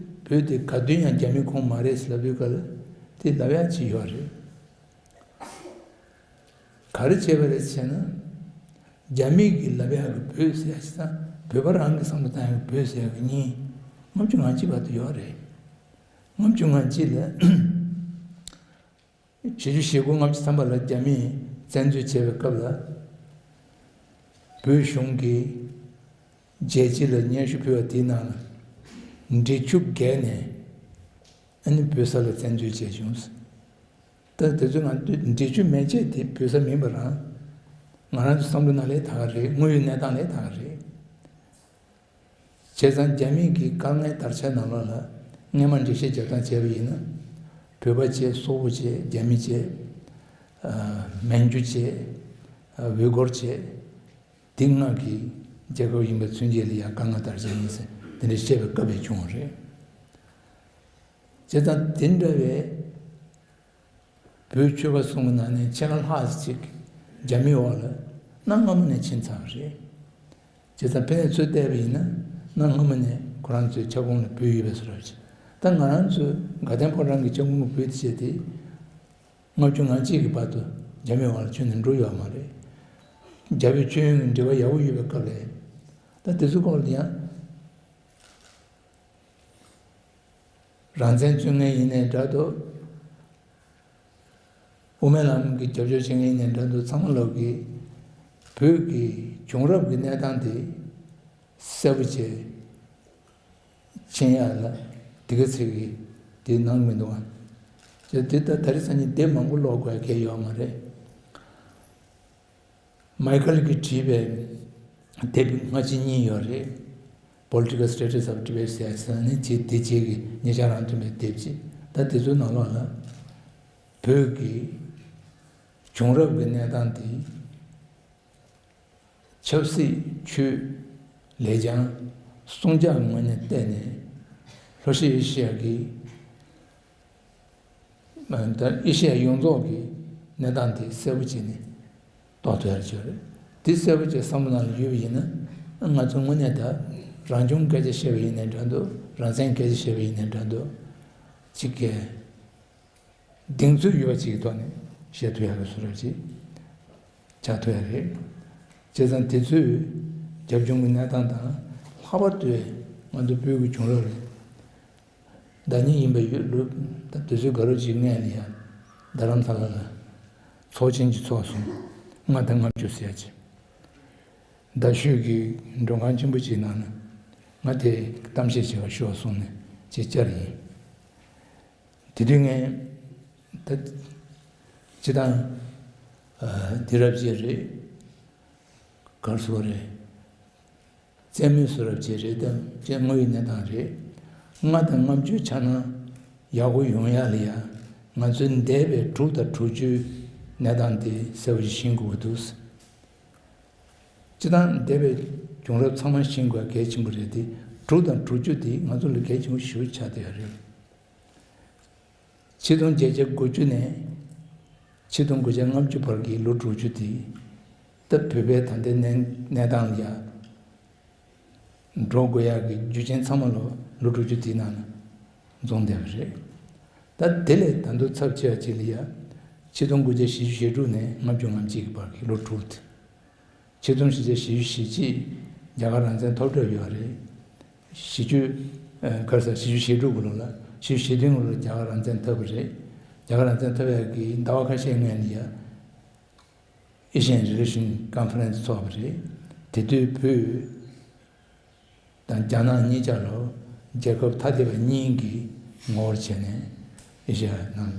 བོད་དེ་ག་དུས་ཡང་རྒྱ་མིའི་ཁོངས་མ་རེད་ལབ་དུས་སྐབས་ལ་དེ་ལབ་ཡག་ཅིག་ཡོད་རེད། ག་རེ་བྱས་པ་རེད་ཟེར་ན། རྒྱ་མི་གིས་ལབ་ཡག་གི་བོད་ཟེར་ཡག་ཅིག་དང་བོད་པ་རང་གིས་བསམ་བློ་བཏང་ཡག་གི་བོད་ཟེར་ཡག་གི་གཉིས་ལྔ་བཅུ་ང་གཅིག་བར་དུ་ཡོད་རེད། ལྔ་བཅུ་ང་གཅིག་ལ། བཞི་བཅུ་ཞེ་དགུ་ལྔ་བཅུ་ཐམ་པ་ལ་རྒྱ་མིས་བཙན་འཛུལ་བྱས་པའི་སྐབས་ལ། བོད་གཞུང་གིས་རྒྱལ་སྤྱི་ལ་སྙན་ཞུ་ཕུལ་བ་དེའི་ནང་ལ། འབྲི་ཆུ་བརྒལ་ནས་ཨ་ནི་བོད་ས་ལ་བཙན་འཛུལ་བྱས་བྱུང་། ད་དེ་ཚོ་ང་ཚོས་འབྲི་ཆུ་མེ་ལྕེ་དེ་བོད་ས་མིན་པ་རང་། ང་རང་ཚོ་བསམ་བློ་ནང་ལས་ད་ག་རེད། དངོས་ཡོད་གནས་སྟངས་ལས་ད་ག་རེད། བྱས་ཙང་རྒྱ་མི་གི་དཀའ་ངལ་དར་ཆ་ནང་ལོགས་ལ་སྔས་མ་འགྲེལ་བཤད་རྒྱབ་སྟངས་བྱས་པ་ཡིན་ན། བོད་པ་བྱས། སོག་པོ་བྱས། རྒྱ་མི་བྱས། ཨ། མན་ཇུ་བྱས། ཨ། ཝི་གོར་བྱས། དེ་ལྔ་གི་རྒྱལ་ཁབ་ཡིན་པའི་མཚོན་བྱེད་ལ་ཡང་དཀའ་ངལ་དར་ཆ་ཡིན་ཟེར་དེ་འདྲ་བཤད་པའི་སྐབས་ཡང་བྱུང་བ་རེད། བྱས་ཙང་དེ་འདྲ་བའི། བོད་ཆོལ་ཁ་གསུམ་གྱི་ནང་ནས་ཕྱེད་ཀ་ལྷག་ཅིག་རྒྱ་མིའི་འོག་ལ་གནའ་སྔ་མོ་ནས་ཕྱིན་ཚར་བ་རེད། བྱས་ཙང་ཕ་ནས་ཚུར་བལྟས་པ་ཡིན་ན་གནའ་སྔ་མོ་ནས་ཁོ་རང་ཚོའི་ཁྱབ་ཁོངས་ལ་བོད་ཡོད་པའི་བཟོ་འདྲ་ཅིག་ད་ང་རང་ཚོའི་དགའ་ལྡན་ཕོ་བྲང་གི་ཁྱབ་ཁོངས་ཀྱི་བོད་དེ་བྱས་ཏེ། ལྔ་བཅུ་ང་གཅིག་གི་བར་དུ་རྒྱ་མིའི་འོག་ལ་ཁྱོན་ནས་འགྲོ་ཡོད་མ་རེད། རྒྱ་བོད་སྤྱི་ཡོངས་ཀྱི་འབྲེལ་བ་ཡག་པོ་ཡོད་པའི་སྐབས་ལ། ད་དེ་ཚོའི་སྐོར་ལ་ཡང་། རང་བཙན་རྩོད་མཁན་ཡིན་ནའི་འདྲ་འདུག་དབུ་མའི་ལམ་གྱི་རྒྱབ་སྐྱོར་བྱེད་མཁན་ཡིན་ནའི་འདྲ་འདུག་ཚང་མ་ལོག་གིས་བོད་ཀྱི་བྱུང་རབས་ཀྱི་གནས་སྟངས་དེ་གསལ་པོ་བྱས་མཁྱེན་ཡག་ལ་དེ་ག་ཚད་ཀྱིས་དེ་གནང་མི་འདུག་ཨ། དེ་ད་ད་རེས་སང་ཉིན་དེབ་མང་པོ་ཀློག་དགོས་ཡ་གལ་ཡོད་མ་རེད། མའི་ཁལ་གྱིས་བྲིས་པའི་དེབ་སྔ་ཕྱི་གཉིས་ཡོད་རེད། Political Status of Tibet ཟེར་ཡ་ནི་དེ་དེ་རྗེས་ཀྱི་ཉེ་ཆར་རང་ཐོན་པའི་དེབ་ཅིག་ད་དེ་ཚོའི་ནང་ལོགས་ལ་བོད་ཀྱི་བྱུང་རབས་ཀྱི་གནས་སྟངས་དེ་ཆབ་སྲིད། ཆོས། ལེགས་བྱང་། སྲུང་སྐྱོབ་ངོས་ནས་བལྟས་ནས་ལྷོ་ཤར་ཨེ་ཤི་ཡ་གི་ད་ཨེ་ཤི་ཡ་ཡོངས་རྫོགས་ཀྱི་གནས་སྟངས་དེ་གསལ་པོ་བྱས་ནས་རྟོགས་ཐུབ་ཡ་ཅིག་རེད། དེ་གསལ་པོ་བྱས་བསམ་བློ་ནང་ལ་ཡོད་པ་ཡིན་ན། ང་ཚོ་དངོས་གནས་ད་རང་བྱུང་སྐད་ཆ་བཤད་པ་ཡིན་ནའི་འདྲ་འདུག་རང་བཙན་སྐད་ཆ་བཤད་པ་ཡིན་ནའི་འདྲ་འདུག་ཅིག་གིས་གདེང་ཚོད་ཡོད་པ་ཅིག་གི་ཐོག་ནས་བཤད་ཐུབ་ཡ་གི་བཟོ་འདྲ་ཅིག་ཆགས་ཐུབ་ཡ་རེད། བྱས་ཙང་དེ་ཚོའི་རྒྱབ་ལྗོངས་ཀྱི་གནས་སྟངས་དང་། ལྷག་པར་དུ་ང་ཚོ་བོད་ཀྱི་བྱུང་རབས་རེད། ཟླ་ཉིན་ཡིན་པ་ཡོད་ལུགས། ད་དུས་ཚོད་དགའ་རབ་ཅིག་སྔོན་ལ་ཡ་རྡ་རམ་ས་ལ་ལ་ཚོགས་ཆེན་ཅིག་ཚོགས་སོང་། ལྔ་དང་ལྔ་བཅུ་ཟེར་ཡ་ཅིག་རྡ་ཤོད་ཀྱི་མགྲོན་ཁང་ཆེན་པོ་ཅིག་ནང་ན་ང་དེ་གཏམ་བཤད་བྱེད་པར་ཤོག་གསུངས་ནས་ཅིག་བཅར་ཡིན། དེ་དུས་ངས་ད་སྤྱི་བཏང་དུས་རབས་ཅིག་རེད། གར་སོ་རེད། རྩེད་མོའི་བཟོ་འདྲ་ཅིག་རེད་དམ་ཅེས་དངོས་ཡོད་གནས་སྟངས་རེད། ལྔ་དང་ལྔ་བཅུ་ཆ་ན་ཡག་པོ་ཡོང་ཡག་ལ་ཡ། ང་ཚོའི་འདས་པའི་དྲུག་དང་དྲུག་ཅུའི་གནས་སྟངས་དེ་གསལ་པོ་ཞིག་ཤེས་དགོས་པ་འདུག་སྤྱིར་བཏང་འདས་པའི་བྱུང་རབས་ཚང་མ་ཤེས་དགོས་གལ་ཆེན་པོ་རེད་དེ། དྲུག་དང་དྲུག་ཅུ་དེ་ང་ཚོ་ལ་གལ་ཆེན་པོ་ཞེ་པོ་ཆགས་བསྡད་ཡོད་རེད། ཆིག་སྟོང་བརྒྱད་བརྒྱ་དགུ་བཅུ་ནས་ཆིག་སྟོང་དགུ་བརྒྱ་ལྔ་བཅུ་བར་གྱི་ལོ་དྲུག་ཅུ་དེ། ད་བོད་པའི་ད་ལྟའི་གནས་གནས་སྟངས་ལ་ཡ་འགྲོ་དགོས་ཡག་གི་རྒྱུ་རྐྱེན་ཚང་མ་ལོ་ལོ་དྲུག་ཅུ་དེའི་ནང་ན་འཛོམས་བསྡད་པ་རེད། ད་དེ་ལས་ད་དུང་ཚབས་ཆེ་བ་ཅིག་ལ་ཡ། ཆིག་སྟོང་དགུ་བརྒྱ་བཞི་བཅུ་ཞེ་དྲུག་ནས་ལྔ་བཅུ་ང་གཅིག་གི་བར་གྱི་ལོ་དྲུག་དེ། ཆིག་སྟོང་བཞི་བརྒྱ་བཞི་བཅུ་ཞེ་གཅིག་རྒྱ་གར་རང་བཙན་ཐོབ་གྲབས་ཡོད་རེད། བཞི་བཅུ། ཨ། ག་རེ་ཟེར། བཞི་བཅུ་ཞེ་དྲུག་གི་ལོ་ལ། བཞི་བཅུ་ཞེ་བདུན་གི་ལོ་ལ་རྒྱ་གར་རང་བཙན་ཐོབ་པ་རེད། རྒྱ་གར་རང་བཙན་ཐོབ་ཡག་གི་ཟླ་བ་ཁ་ཤས་སྔོན་ལ་ཡ། Asian Relations Conference ཚོགས་པ་རེད། དེ་དུས་བོད་དང་རྒྱ་ནག་གཉིས་ཆ་ལ་ རྒྱལ་ཁབ་ཐ་དད་པ་གཉིས་ཀྱི་ངོ་བོར་བྱས་ནས་ཨེ་ཤ་ཡ་ནང་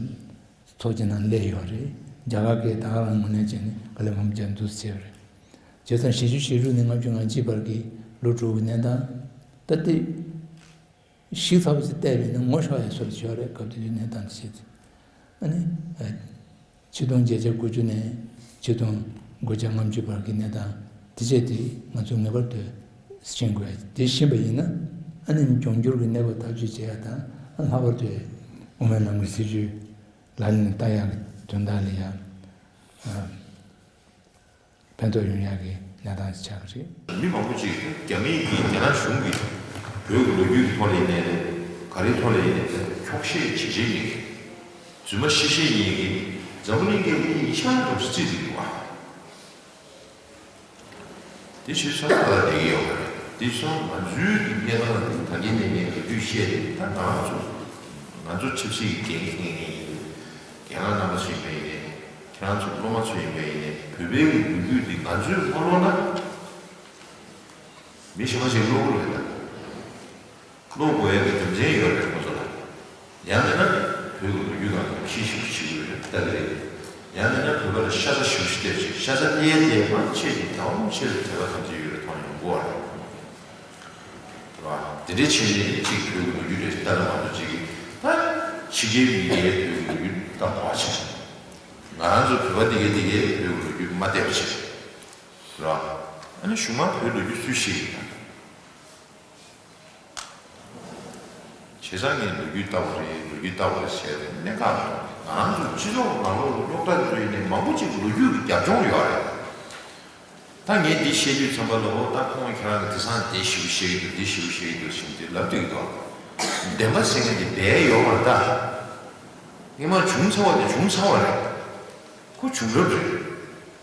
ཚོགས་ཆེན་ནང་སླེབས་ཡོད་རེད། རྒྱ་གར་གྱིས་ད་ག་རང་ངོས་ལེན་བྱས་ནས་དཀའ་ལས་མང་པོ་བརྒྱབ་འདུག་ཟེར་བ་རེད། བྱས་ཙང་བཞི་བཅུ་ཞེ་དྲུག་ནས་ལྔ་བཅུ་ང་གཅིག་བར་གྱི་ལོ་དྲུག་གི་གནས་སྟངས་ད་ལྟ་ཞིབ་ཚགས་པོ་ཞིག་བལྟས་པས་ན་ངོ་ཤོར་ཡ་བཟོ་འདྲ་ཡོད་རེད། སྐབས་དེ་དུས་གནས་སྟངས་དེ་བྱས་ཏེ། ཨ་ནི། ཆིག་སྟོང་བརྒྱད་བརྒྱ་དགུ་བཅུ་ནས་ཆིག་སྟོང་དགུ་བརྒྱ་ལྔ་བཅུ་བར་གྱི་གནས་སྟངས་དེ་བྱས་ཏེ་ང་ཚོས་ངེས་པར་དུ་ཤེས་དགོས། དེ་ཤེས་པ་ཡིན་ན་ཨ་ནི་འབྱུང་འགྱུར་གྱི་གནས་བབ་ཐག་གཅོད་བྱེད་ཡ་དང་ལྷག་པར་དུ་དབུ་མའི་ལམ་གྱི་སྲིད་བྱུས་ལག་ལེན་ལ་བསྟར་ཡ་གི་དོན་དག་ལ་ཡང་ཕན་ཐོགས་ཡོང་ཡ་གི་གནས་སྟངས་ཆགས་ཀྱི་རེད། མི་མང་པོ་ཅིག་རྒྱ་མི་གིས་རྒྱ་ནག་གཞུང་གིས་བོད་ཀྱི་ལོ་རྒྱུས་ཀྱི་ཐོག་ལ་ཡིན་ནའི་རེད། ག་རེའི་ཐོག་ལ་ཡིན་ནའི་རེད། འཁྱོག་བཤད་བྱེད་བྱེད་ཡིན། རྫུན་མ་བཤད་བཤད་ཡིན་གྱི་འཛམ་བུ་གླིང་གི་མི་ཡིན་ཤ་སྟག་རྩིས་བསྡད་འདུག་བ། དེ་བྱས་ཙང་ད་ལྟ་བསྡད་ཀྱི་ཡོད་མ་རེད། དེ་སོང་ང་ཚོའི་གི་གནས་སྟངས་འདི་ད་གིན་ནས་ངས་ལོ་རྒྱུས་བཤད་དེ་ད་ང་ཚོ་ང་ཚོ་ཆབ་སྲིད་ཀྱི་འགན་འཁྱེར་མཁན་ཡིན། རྒན་ལགས་རྣམ་པ་ཚོ་ཡིན་པ་ཡིན་ནའི་ཁྱེད་རང་ཚོ་སློབ་མ་ཚོ་ཡིན་པ་ཡིན་ནའི་བོད་པའི་གི་ལོ་རྒྱུས་འདི་ང་ཚོས་མ་ཀློག་ན། མི་གཞན་པ་ཞིག་ཀློག་གི་རེད་ད། ཀློག་དགོས་ཡ་གི་རྒྱུ་མཚན་ཡོད་རེད་ཁོང་ཚོ་ལ། ཡང་མིན་ན་བོད་ཀྱི་ལོ་རྒྱུས་སྒང་ལ་ཕྱིས་ཤིག་ཞིག་ཡོད་རེད་ལྟ་གི་རེད། ཡང་མིན་ན་བོད་པ་ལ་ཤ་ཚ་ཞིག་ཞིག་སྟེར་ཅིག་ཤ་ཚ་གནས་དེ་མ་ཆེ་ཞིག་དང་ཆེ་རུ་དད་པ་ཐམས་ཅད་ཡོད་རེད་མཐོང་ཡོང་གོ་བ་རེད། རེད་བ། དེ་འདྲའི་ཆེ་ནས་ཅིག་བོད་ཀྱི་ལོ་རྒྱུས་རེད་ལྟ་ན་མ་གཏོགས་ཅིག་གིས་ད་ཕྱི་རྒྱལ་མི་སྒེར་བོད་ཀྱི་ལོ་རྒྱུས་ལྟ་མ་བ་ཆེ། ང་རང་ཚོ་བོད་པ་དེ་གའི་དེ་གའི་བོད་ཀྱི་ལོ་རྒྱུས་མ་བལྟས་པ་ཆེ། ར། ཨ་ནི་གཞུག་མ་བོད་ལོ་རྒྱུས་སུས་ཤེས་ཡིན་ན། བྱས་ཙང་ངས་ལོ་རྒྱུས་ལྟ་བུ་རེད་ལོ་རྒྱུས་ལྟ་བུ་རེད་ཟེར་ཏེ་གནད་འགག་མཐོང་། ང་རང་ཚོ་སྤྱི་ཚོགས་ནང་ལོགས་སློབ་གྲྭ་དེ་ཚོ་ཡིན་ནའི་མང་པོ་ཅིག་ལོ་རྒྱུས་ཀྱི་རྒྱབ་ལྗོངས་ཡོད་རེད། ད་ངས་འདི་བཤད་དུས་ཙམ་པ་ལ་འོ་ད་ཁོང་ཁྱེད་རང་གི་དེང་སང་འདི་ཞིབ་བཤད་ཀྱི་འདུག་འདི་ཞིབ་བཤད་ཀྱི་འདུག་ཟེར་ཏེ་ལབ་འདུག་གི་འདུག་བདེན་པ་ཟེར་མཁན་དེ་འབད་ཡོད་མ་རེད་ད། སྔོན་མ་བྱུང་ཚར་བ་དེ་བྱུང་ཚར་བ་རེད། ཁོ་བྱུང་རབས་རེད།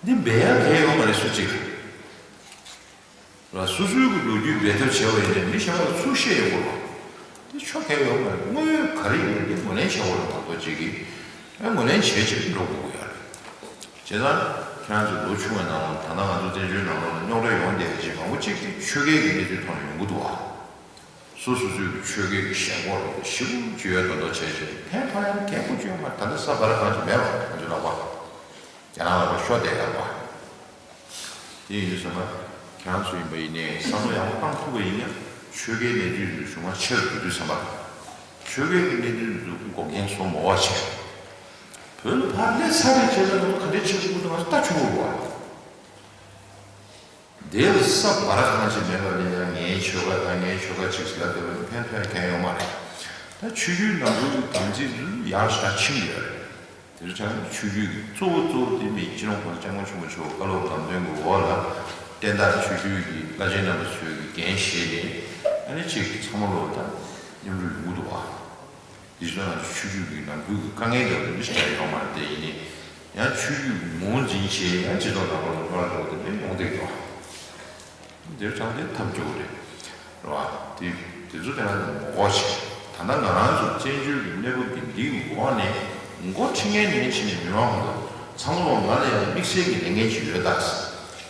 འདི་འབད་ཡ་གལ་ཡོད་མ་རེད་སུ་གཅིག་ལ་སོ་སོའི་གི་ལོ་རྒྱུས་འབད་ཐབས་བྱས་པ་ཡིན་ན་མི་གཞན་པ་ལ་ཚུར་བཤད་ཡོང་དགོས་རེད། འདི་ཆོ་གལ་ཡོད་མ་རེད། དངོས་ཡོད་ག་རེ་ཡིན་ན་འདི་ངོས་ལེན་བྱ་དགོས་རེད་མ་གཏོགས་གཅིག་གིས་ཨེ་ངོས་ལེན་བྱས་བྱས་འགྲོ་དགོས་ཀྱི་ཡོད་རེད། བྱས་ཙང་ཁྱེད་རང་ཚོ་ལོ་ཆུང་བའི་ནང་ལ་ད་ལྟ་ང་ཚོ་བཙན་བྱོལ་ནང་ལོགས་ལ་རྙོག་དྲ་ཡོང་བསྡད་པ་ཅིག་མང་པོ་ཅིག་གིས་ཆོས་སྐད་ཀྱི་གནས་ཚུལ་མཐོང་ཡོང་གི་འདུག་བ། སོ་སོ་སོའི་ཆོས་སྐད་ཀྱི་ཞེན་ཁོག་ཞེ་པོ་ཅིག་ཡོད་མདོག་མདོག་བྱས་བྱས་ཕན་ཐོགས་ཡ་གལ་པོ་ཅིག་ཡོད་མ་རེད། ད་ལྟ་ས་བར་གང་ཅིག་མེད་པ་ང་ཚོའི་ལག་པ། རྒྱ་ནག་ལག་པ་ཤོར་བསྡད་ཡོད་པ། དེ་ཡིན་དུས་ཙམ་པ་ཁྱེད་རང་ཚོ་ཡིན་པ་ཡིན་ནའི་བསམ་བློ་ཡག་པོ་བཏང་ཐུབ་པ་ཡིན་ན་ཆོས་སྐད་གནས་ཚུལ་ཚོ་གཞུང་མ་ཆེ་རུ་འགྲོ་དུས་ཙམ་པ། ཆོས་སྐད་ཀྱི་གནས་ཚུལ་ཚོ་འགོག་རྐྱེན་བཟོ་མ་དགོས་པ་བྱས། བོད་ལ་ཕར་སླེབས་ཚར་བའི་རྗེས་ལ་ང་ཚོ་ག་འདྲས་བྱེད་དགོས་འདུག་ང་ཚོ་ལྟ་ཆོག་གི་རེད་བ། དེ་ལ་ས་བར་གང་ཅི་མེད་པ་ནས་ཡང་ངའི་ཆོལ་ཁ་དང་ངའི་ཆོལ་ཁ་གཅིག་ཟེར་ལབ་བསྡད་པ་ནི་ཕན་ཐོགས་མཁན་ཡོད་མ་རེད། ད་ཆོས་བརྒྱུད་ནང་ཁུལ་གྱི་དམ་ཚིག་ཡར་ཞེ་དྲག་ཕྱིན་ཡོད་རེད། དེ་རུ་ཆ་ནས་ཆོས་བརྒྱུད་ཀྱི་གཙོ་བོ་གཙོ་བོ་དེ་མི་སྤྱི་ནོར་གོང་ས་སྐྱབས་མགོན་ཆེན་པོ་མཆོག་བཀའ་སློབ་ལམ་སྟོན་གྱི་འོག་ལ་བསྟན་བདག་ཆོས་བརྒྱུད་ཀྱི་བླ་ཆེན་རྣམ་པ་ཚོས་ཀྱི་འགན་བཞེས་ནས་ཨ་ནི་གཅིག་ཚང་མ་ལོག་ད་མཉམ་རུབ་ཡོང་གི་འདུག་བ། དེ་ཚོ་ང་ཚོ་ཆོས་བརྒྱུད་ཀྱི་ནང་ཁུལ་གྱི་དཀའ་ངལ་འདྲ་བོ་འདི་ཞིག་ཡོང་མ་རེད་དེ་ཡིན་ནི། ཡང་ཆོས་བརྒྱུད་ཀྱི་ངོས་འཛིན་བྱས་ཡང་སྤྱི་ཚོགས་ནང་ལོགས་ལ་ཕར་འགྲོ་དེ་འདྲ་ཡོང་བསྡད་ཀྱི་འདུག་དེར་ཀྱང་དེ་ཐབས་སྐྱོ་བོ་རེད། རེད་བ། དེ་དེ་ཚོ་དེ་རང་ངོ་ཤེས། ད་ལྟ་ང་རང་ཚོ་བཙན་བྱོལ་གྱི་གནས་བབ་འདི་འདིའི་འོག་ནས་འགོ་ཁྲིད་མཁན་ནས་བྱས་ནས་མི་མང་ཚོ་ཚང་མ་ལོག་ང་ལ་ཡང་དམིགས་བསལ་གྱི་ལས་འགན་ཅིག་ཡོད་ད།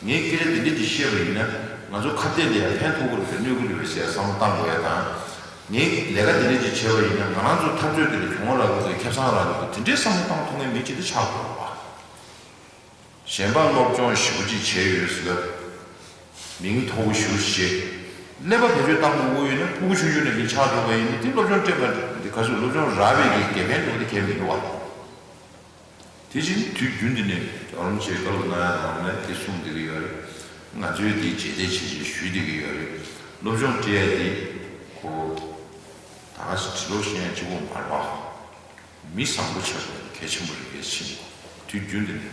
ངས་སྐད་ཆ་འདི་འདྲ་ཅིག་བཤད་པ་ཡིན་ན་ང་ཚོ་ཁ་གཏད་ལ་ཡང་ཕན་ཐོགས་ཀྱི་རེད་པས་གནོད་ཀྱི་རེད་པས་ཟེར་བསམ་བློ་བཏང་དགོས་ཡ་དང་། ངས་ལས་ཀ་འདི་འདྲ་ཅིག་བྱས་པ་ཡིན་ན་ང་རང་ཚོ་འཐབ་རྩོད་འདི་ལ་གྱོང་རག་གི་འདུག་ཁེ་བཟང་རག་གི་འདུག་དེ་འདྲའི་བསམ་བློ་བཏང་ཐུབ་མཁན་མི་གཅིག་དེ་ཆགས་དགོས་པ། གཞན་པ་སློབ་སྦྱོང་ཞེ་པོ་ཅིག་བྱས་ཡོད་ཟེར་སྐབས། མིང་མཐོ་པོ་ཞེ་པོ་ཅིག་བྱས། ཀླད་པ་བེད་སྤྱོད་བཏང་དགོས་ཀྱི་ཡོད་ན་ཕྲུ་གུ་ཆུང་ཆུང་ནས་མི་ཆགས་འགྲོ་བ་ཡིན་ན་དེ་སློབ་སྦྱོང་སྤྲད་པ་འདི་ག་ཚོད་སློབ་སྦྱོང་རག་པའི་གི་དགེ་ཕན་འདུག་དེ་གལ་མི་འདུག་བ། དེ་བཞིན་དུས་རྒྱུན་དུ་ནས་རྒྱལ་བ་རིན་པོ་ཆེས་བཀའ་སློབ་གནང་ཡ་ནང་ལ་དེ་གསུངས་བསྡད་ཀྱི་ཡོད་རེད། ང་ཚོས་དེ་རྗེས་འདེད་བྱེད་ཆེད་ཞུས་བསྡད་ཀྱི་ཡོད་རེད། སློབ་སྦྱོང་སྤྲད་ཡ་དེ་ཁོ་ད་ག་སེ་བྲིས་ཀློག་ཤེས་ཡ་གཅིག་པོ་མ་རེད་པ། མི་བཟང་པོ་ཆགས་དགོས་གལ་ཆེན་པོ་རེད་གལ་ཆེན་པོ། དུས་རྒྱུན་དུ་ནས་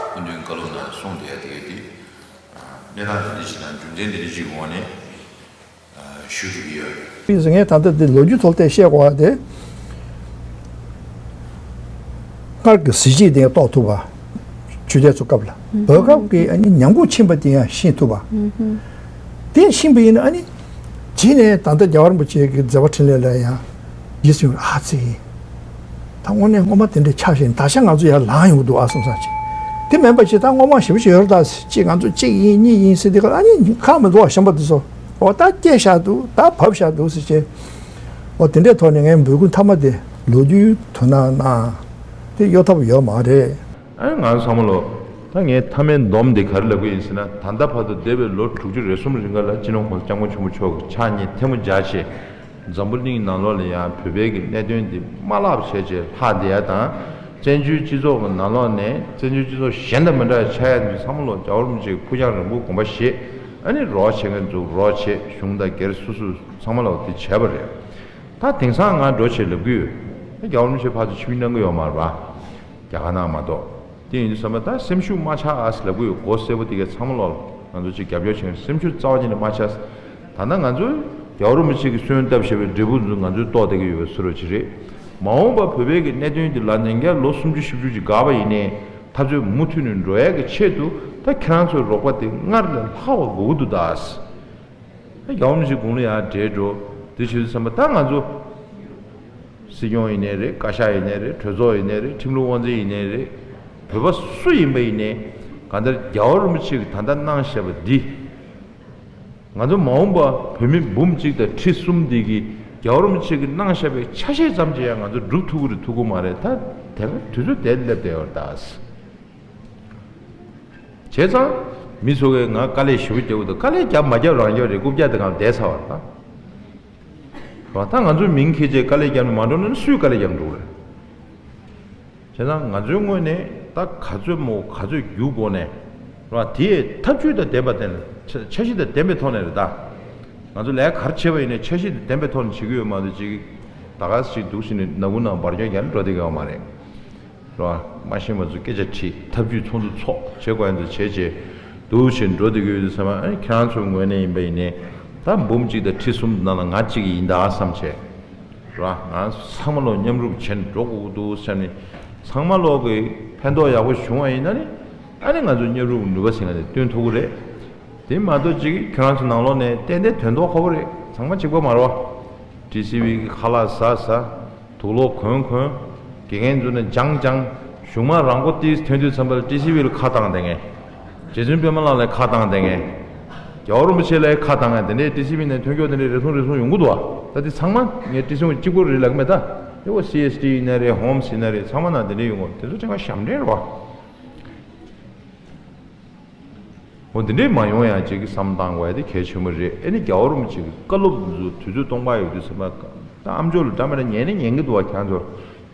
སྐུ་མདུན་བཀའ་སློབ་ནང་གསུངས་བསྡད་ཡ་དེ་ག་དེ་གནས་སྟངས་དེ་འདྲ་ཞིག་དང་རྒྱུ་མཚན་དེ་འདྲ་ཞིག་གི་འོག་ནས། ཞུ་ཐུབ་ཀྱི་ཡོད། ངས་ད་ལྟ་འདི་ལོ་རྒྱུས་ཐོག་ལ་བཤད་དགོས་པ་དེ། སྔར་གྱི་གཟི་བརྗིད་དེ་རྟོགས་ཐུབ་པ། ཆོས་དད་ཚོ་སྐབས་ལ། བོད་སྐབས་ཀྱི་ཨ་ནི་ཉམས་རྒུད་ཕྱིན་པ་དེ་ཡང་ཤེས་ཐུབ་པ། དེ་ཤེས་པ་ཡིན་ན་ཨ་ནི། རྗེས་ནས་ད་ལྟ་རྒྱལ་བ་རིན་པོ་ཆེ་གི་མཛད་པ་འཕྲིན་ལས་ལ་ཡང་། རྗེས་སུ་ཡོང་ཨ་ཙི། ད་དངོས་གནས་སྔོན་མ་དེ་འདྲ་ཆགས་ཤིང་ད་ཆ་ང་ཚོ་ཡར་ལངས་ཡོང་གི་འདུག་ཨ་བསམ་ས་ཅིག་དེ་མིན་པ་ཅིག་ད་སྔོན་མ་ཞེ་པོ་ཅིག་ཡོད་རེད་ད་ཅིག་ང་ཚོ་གཅིག་ཡིན་གཉིས་ཡིན་ཟེར་དེ་ག་ཨ་ནི་ཁག་མི་འདུག་ཨ་གཞན་པ་དེ་ཚོ། འོ་ད་སྐྱེས་བཞག་འདུག་ད་བབས་བཞག་འདུག་ཟེར་བྱས། འོ་དེ་འདྲའི་ཐོག་ནས་ངའི་འབོད་སྐུལ་མཐའ་མ་དེ་ལོ་རྒྱུས་དོ་སྣང་གནང་། དེ་གཡོལ་ཐབས་ཡོད་མ་རེད། ཨ་ནི་ང་ཚང་མ་ལོ། ད་ངའི་མཐའ་མའི་སྡོམ་འདི་ག་རེ་ལབ་ཀྱི་ཡིན་ཟེར་ན། ད་ལྟ་བར་དུ་འདས་པའི་ལོ་དྲུག་ཅུ་རེ་གསུམ་རིང་ག་ལ་སྤྱི་ནོར་༸གོང་ས་༸སྐྱབས་མགོན་ཆེན་པོ་མཆོག་གིས་ཕྱག་གཉིས་ཐལ་མོ་སྦྱར་བྱས། འཛམ་བུ་གླིང་ནང་ལོགས་ལ་ཡང་བོད་པའི་གི་གནད་དོན་འདི་མ་བརླག་བྱས་བྱས་ལྷག་བསྡད་ཡ་དང་། བཙན་བྱོལ་སྤྱི་ཚོགས་ཀྱི་ནང་ལོགས་ནས་བཙན་བྱོལ་སྤྱི་ཚོགས་གཞན་དང་མི་འདྲ་བའི་ཆགས་ཡ་འདི་ཚང་མ་ལོ་རྒྱལ་བ་རིན་པོ་ཆེའི་ཕུགས་རྒྱང་རིང་པོའི་དགོངས་པ་བཞེས། ཨ་ནི་རོགས་བྱེད་མཁན་ཚོ་རོགས་བྱེད། གཞུང་དང་སྒེར་སོ་སོ་ཚང་མ་ལོ་འདི་བྱས་པ་རེད། ད་དེང་སང་ང་འགྲོ་བྱེད་ལབ་གི་ཡོད། རྒྱལ་བ་རིན་པོ་ཆེ་ཕར་ཚུར་ཕྱི་མིག་གནང་གི་ཡོད་མ་རེད་པ། རྒྱ་གར་ནང་མ་གཏོགས། དེ་ཡིན་དུས་ཙམ་པ་ད་སེམས་ཤུགས་མ་ཆག་ཨ་ཟེར་ལབ་གི་ཡོད། མགོ་སེར་པོ་དེ་གའི་ཚང་མ་ལོག་ང་ཚོ་ཅིག་རྒྱབ་སྐྱོར་བྱེད་མཁན་སེམས་ཤུགས་རྩ་བ་ཉིད་ནས་མ་ཆག་ད་ལྟ་ང་ཚོས་རྒྱལ་བ་རིན་པོ་ཆེ་གིས་སོན་བཏབ་བཞག་པའི་འབྲས་བུ་ཚོ་ང་ཚོས་བཏོག་བསྡད་ཀྱི་ཡོད་པའི་བཟོ་འདྲ་ཅིག་རེད། མ་འོངས་པ་བོད་པའི་གི་གནད་དོན་འདི་ལ་ཉིན་བརྒྱ་ལོ་སུམ་ཅུ་བཞི་བཅུ་ཅིག་འགག་པ་ཡིན་ནའི་འཐབ་རྩོད་མུ་མཐུད་ནས་འགྲོ་ཡས་ཀྱི་ཆེད་དུ་ད་ཁྱེད་རང་ཚོའི་རོགས་པ་དེ་སྔར་ལས་ལྷག་པ་དགོས་ཀྱི་འདུག་ད། རྒྱལ་བ་རིན་པོ་ཆེ་དགུང་ལོ་ཡར་བགྲེས་འགྲོ། དེ་བྱེད་དུས་ཙམ་པ་ད་ང་ཚོ་སྲིད་སྐྱོང་ཡིན་ནའི་རེད། བཀའ་ཤག་ཡིན་ནའི་རེད། གྲོས་ཚོགས་ཡིན་ནའི་རེད། ཁྲིམས་ལུགས་དབང་འཛིན་ཡིན་ནའི་རེད། བོད་པ་སུ་ཡིན་པ་ཡིན་ནའི་གང་ལྟར་རྒྱལ་བ་རིན་པོ་ཆེ་གིས་ད་ལྟ་གནང་བཞག་པ་འདི། ང་ཚོ་མ་འོངས་པ་བོད་མི་འབུམ་གཅིག་དང་ཁྲི་གསུམ་འདི་གིས་རྒྱལ་བ་རིན་པོ་ཆེ་གིས་གནང་བཞག་པའི་ཆ་ཤས་ཙམ་ཅིག་ཡང་ང་ཚོ་སྒྲུབ་ཐུབ་ཀྱི་རེད་ཐུབ་ཀྱི་མ་རེད། ད་དེ་ག་དུས་ཚོད་དེ་སླེབས་བསྡད་ཡོད་རེད་ད། བྱས་ཙང་། མི་ཚོ་གིས་ང་དཀའ་ལས་ཞེ་པོ་རྒྱབ་ཀྱི་འདུག་དཀའ་ལས་རྒྱབ་མ་རྒྱབ་རང་རྒྱབ་རེད། རྐུབ་བཀྱག་དེ་སྒང་བསྡད་ཚར་བ་རེད་ད། རེད་བ། ད་ང་ཚོའི་མིང་ཁྱེར་བྱས་དཀའ་ལས་རྒྱབ་ནས་མ་འགྲོ་ན་ནི་སུས་དཀའ་ལས་རྒྱབ་འགྲོ་གི་རེད། བྱས་ཙང་ང་ཚོའི་ངོས་ནས་ད་ག་ཚོད་མོ་ག་ཚོད་རྒྱུག་དགོས་ནས། རེད་བ། དེ་ཡི་ཐབས་ཇུས་དང་ལྡན་པ་དེ་ནས་འཆར་འཆར་གཞི་དང་ལྡན་པའི་ཐོག་ནས་རེད་ད། ང་ཚོ་ལས་ཀ་ག་རེ་བྱེད་པ་ཡིན་ནའི་འཆར་གཞི་དང་ལྡན་པའི་ཐོག་ནས་བྱེད་ཀྱི་ཡོད་མ་གཏོགས་ཅིག་ད་ག་ཞིག་འདུག་ཟེར་ནས་ནག་ཁུང་ནང་འབར་སྐྱོན་རྒྱག་ནས་འགྲོ་བསྡད་ཀྱི་ཡོད་མ་རེད། རེད་བ། མ་ཤེས་པ་ཚོ་སྐད་ཆ་དྲིས། ཐབས་ཇུས་ཚོགས་འདུ་ཚོགས། བྱེད་དགོས་ཡ་ཚོ་བྱས་བྱས་འདུག་བྱས་འགྲོ་བསྡད་ཀྱི་ཡོད་དུས་ཙམ་པ། ཨ་ནི་ཁྱེད་རང་ཚོའི་ངོས་ནས་ཡིན་པ་ཡིན་ནའི་ད་འབུམ་གཅིག་དང་ཁྲི་གསུམ་ནང་ལ་ང་གཅིག་ཡིན་ད་བསམ་བྱས། རེད་བ། ང་ཚང་མ་ལོ་མཉམ་རུབ་བྱས་ནས་འགྲོ་དགོས་ཀྱི་འདུག་བསམ་ནས། ཚང་མ་ལོག་གི་ཕན་ཐོགས་ཡག་པོ་བྱུང་བ་ཡིན་ན་ནི། ཨ་ནི་ང་ཚོ་མཉམ་རུབ་ནུས་པ་ཟེར་མཁན་དེ་བཏོན་ཐུབ་ཀྱི་རེད། དེ་མ་གཏོགས་ཅིག་ཁྱོད་རང་ཚོ་ནང་ལོགས་ནས་ཏན་ཏན་དོན་ཐོག་ཁ་པོ་རེད། ཚང་མ་གཅིག་པ་མ་རེད་བ། ཊི་སི་ཝི་གི་ཁ་ལག་ཟ་ཟ། དུག་ལོག་གོན་གོན། དགེ་རྒན་ཚོ་ནས་སྦྱང་སྦྱང་། གཞུང་མང་རང་མགོ་ཏིས་ཐོན་དུས་ཙམ་པ་ལ་ཊི་སི་ཝི་ལ་ཁ་བཏང་བསྡད་མཁན། རྗེ་བཙུན་པད་མ་ལགས་ལ་ཁ་བཏང་བསྡད་མཁན། རྒྱལ་བ་རིན་པོ་ཆེ་ལ་ཁ་བཏང་མཁན་དེ་འདྲའི་ཊི་སི་ཝི་ནས་ཐོན་སྐྱོ་དེ་འདྲའི་རེ་ཟུང་རེ་ཟུང་ཡོང་གི་འདུག་བ། ད་དེ་ཚང་མ་ངས་ཊི་སི་ཝི་གཅིག་པོ་རེད་ལབ་ཀྱི་མེད་ད། དེ་འོ་སི་ཨེས་ཊི་ཡིན་ན་རེད། ཧོམ་སི་ཡིན་ན་རེད། ཚང་མ་ནང་དེ་འདྲའི་ཡོང་གི་འདུག་དེ་ཚོ་དྲན་པ་ཞབས་འདྲེན་རེད་བ། འོ་འདི་འདྲས་མ་ཡོང་ཡ་ཅིག་གི་བསམ་བཏང་དགོས་ཡ་དེ་གལ་ཆེན་པོ་རེད། ཨེ་ནི་རྒྱལ་བ་རིན་པོ་ཆེ་གི་བཀའ་སློབ་ཚོ་དུས་ཚོད་སྟོང་པ་ཡོད་དུས་ཙམ་པ། ད་ཨ་མཆོག་ལ་འདྲ་མི་འདྲ་ཉན་ནི་ཉན་གི་འདུག་བ་ཁྱེད་ཚོ།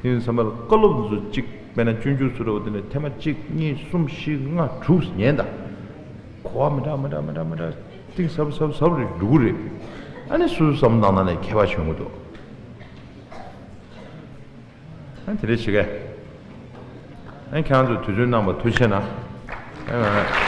དེ་ཡིན་ཙམ་པ་ལ་བཀའ་སློབ་ཚོ་གཅིག་དཔེར་ན་སྤྱོད་འཇུག་ཚུ་འདྲ་བོ་དེ་ནས་ཐེངས་མ་གཅིག་གཉིས་གསུམ་བཞི་ལྔ་དྲུག་ཉན་ད། གོ་བ་མི་འདྲ་མི་འདྲ་མི་འདྲ་མི་འདྲ་གཏིང་ཟབ་ཟབ་ཟབ་རེ་འགྲོ་གི་རེད། ཨ་ནི་སོ་སོ་བསམ་བཏང་ན་ནས་ཁྱད་པར་བྱུང་གི་འདུག་ཨ་དེ་འདྲ་བྱེད་གས། ཨ་ཁྱེད་རང་ཚོས་དུས་ཚོད་གནང་བ་ཐུགས་རྗེ་ཆེ་གནང་། ཨ་